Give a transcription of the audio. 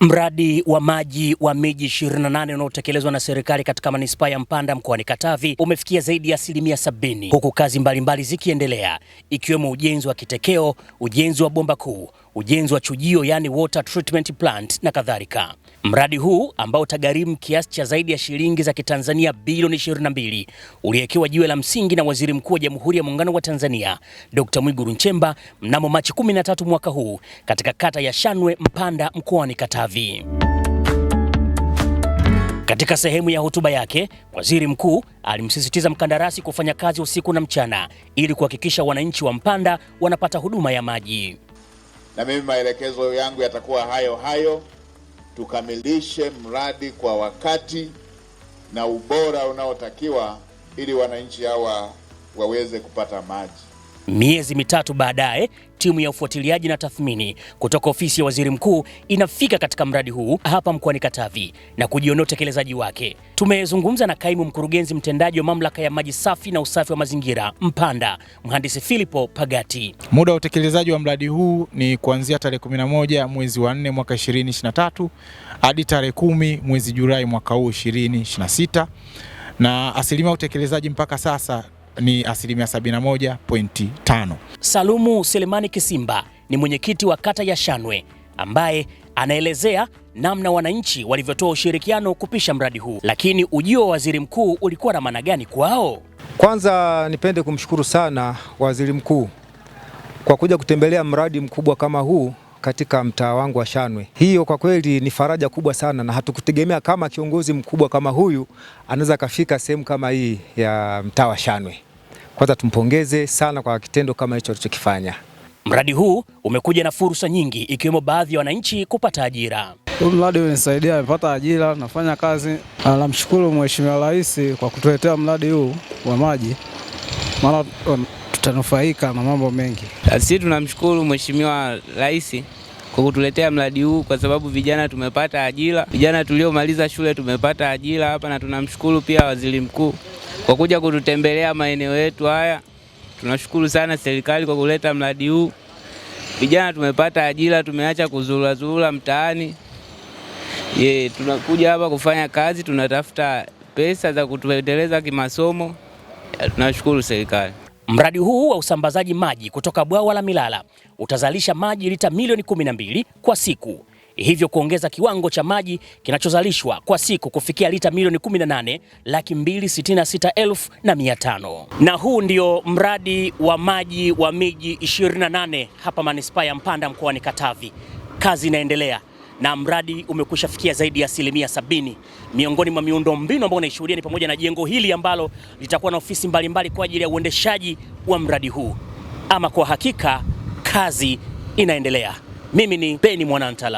Mradi wa maji wa miji 28 unaotekelezwa na serikali katika manispaa ya Mpanda mkoani Katavi umefikia zaidi ya 70% huku kazi mbalimbali zikiendelea ikiwemo ujenzi wa kitekeo, ujenzi wa bomba kuu, ujenzi wa chujio yani water treatment plant na kadhalika. Mradi huu ambao utagharimu kiasi cha zaidi ya shilingi za Kitanzania bilioni 22 uliwekewa jiwe la msingi na Waziri Mkuu wa Jamhuri ya Muungano wa Tanzania Dr. Mwigulu Nchemba mnamo Machi 13 mwaka huu katika kata ya Shanwe, Mpanda mkoani Katavi. Katika sehemu ya hotuba yake, Waziri Mkuu alimsisitiza mkandarasi kufanya kazi usiku na mchana ili kuhakikisha wananchi wa Mpanda wanapata huduma ya maji. Na mimi maelekezo yangu yatakuwa hayo hayo, tukamilishe mradi kwa wakati na ubora unaotakiwa ili wananchi hawa waweze kupata maji. Miezi mitatu baadaye, timu ya ufuatiliaji na tathmini kutoka ofisi ya Waziri Mkuu inafika katika mradi huu hapa mkoani Katavi na kujionea utekelezaji wake. Tumezungumza na kaimu mkurugenzi mtendaji wa mamlaka ya maji safi na usafi wa mazingira Mpanda, Mhandisi Filipo Pagati. Muda wa utekelezaji wa mradi huu ni kuanzia tarehe 11 mwezi wa 4 mwaka 2023 hadi tarehe 10 mwezi Julai mwaka huu 2026, na asilimia ya utekelezaji mpaka sasa ni 71.5%. Salumu Selemani Kisimba ni mwenyekiti wa kata ya Shanwe ambaye anaelezea namna wananchi walivyotoa ushirikiano kupisha mradi huu, lakini ujio wa waziri mkuu ulikuwa na maana gani kwao? Kwanza nipende kumshukuru sana waziri mkuu kwa kuja kutembelea mradi mkubwa kama huu katika mtaa wangu wa Shanwe. Hiyo kwa kweli ni faraja kubwa sana, na hatukutegemea kama kiongozi mkubwa kama huyu anaweza kafika sehemu kama hii ya mtaa wa Shanwe. Kwanza tumpongeze sana kwa kitendo kama hicho alichokifanya. Mradi huu umekuja na fursa nyingi ikiwemo baadhi ya wananchi kupata ajira. Huu mradi umenisaidia, nimepata ajira, nafanya kazi. Namshukuru Mheshimiwa Rais kwa kutuletea mradi huu wa maji, maana tutanufaika na mambo mengi. Sisi tunamshukuru Mheshimiwa Rais kwa kutuletea mradi huu kwa sababu vijana tumepata ajira, vijana tuliomaliza shule tumepata ajira hapa, na tunamshukuru pia Waziri Mkuu kwa kuja kututembelea maeneo yetu haya. Tunashukuru sana serikali kwa kuleta mradi huu. Vijana tumepata ajira, tumeacha kuzurazura mtaani. Tunakuja hapa kufanya kazi, tunatafuta pesa za kutuendeleza kimasomo. Tunashukuru serikali. Mradi huu wa usambazaji maji kutoka bwawa la Milala utazalisha maji lita milioni 12 kwa siku, hivyo kuongeza kiwango cha maji kinachozalishwa kwa siku kufikia lita milioni 18,266,500. Na huu ndio mradi wa maji wa miji 28 hapa manispaa ya Mpanda mkoani Katavi. Kazi inaendelea na mradi umekwisha fikia zaidi ya 70%. Miongoni mwa miundombinu ambayo unaishuhudia ni pamoja na jengo hili ambalo litakuwa na ofisi mbalimbali kwa ajili ya uendeshaji wa mradi huu. Ama kwa hakika kazi inaendelea. Mimi ni Beni Mwanantala.